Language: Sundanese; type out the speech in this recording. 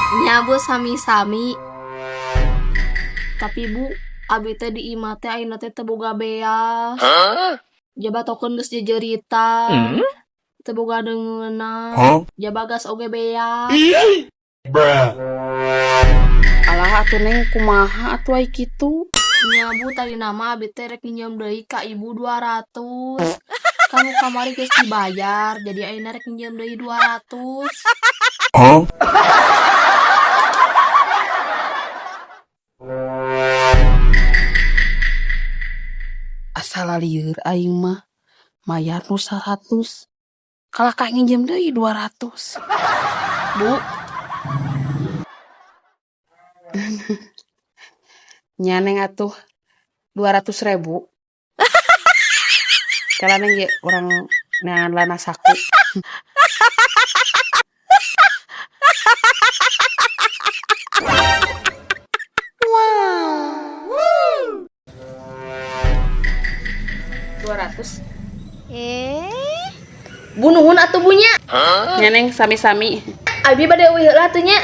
Nya Bu, sami-sami. Tapi Bu, abi teh di imah teh ayeuna teh teu boga beas. Jaba token geus jejeritan. Teu boga deungeunna. Jaba gas oge beas. Bruh. Alah atuh, Neng, kumaha atuh ai kitu? Nya Bu, tadina mah abi teh rek nginjem deui ka Ibu 200. Kan nu kamari geus dibayar, jadi ayeuna rek nginjem deui 200. Asa lalieur aing mah mayar nu 100. Kalah ka nginjem deui 200. Bu. Nya, Neng, atuh 200.000. Kala, Neng, ye urang neangan lana saku. 200. Eh. Bu, nuhun atuh, Bu, nya. Nya, Neng, sami-sami. Abi bade uih heula atuh nya.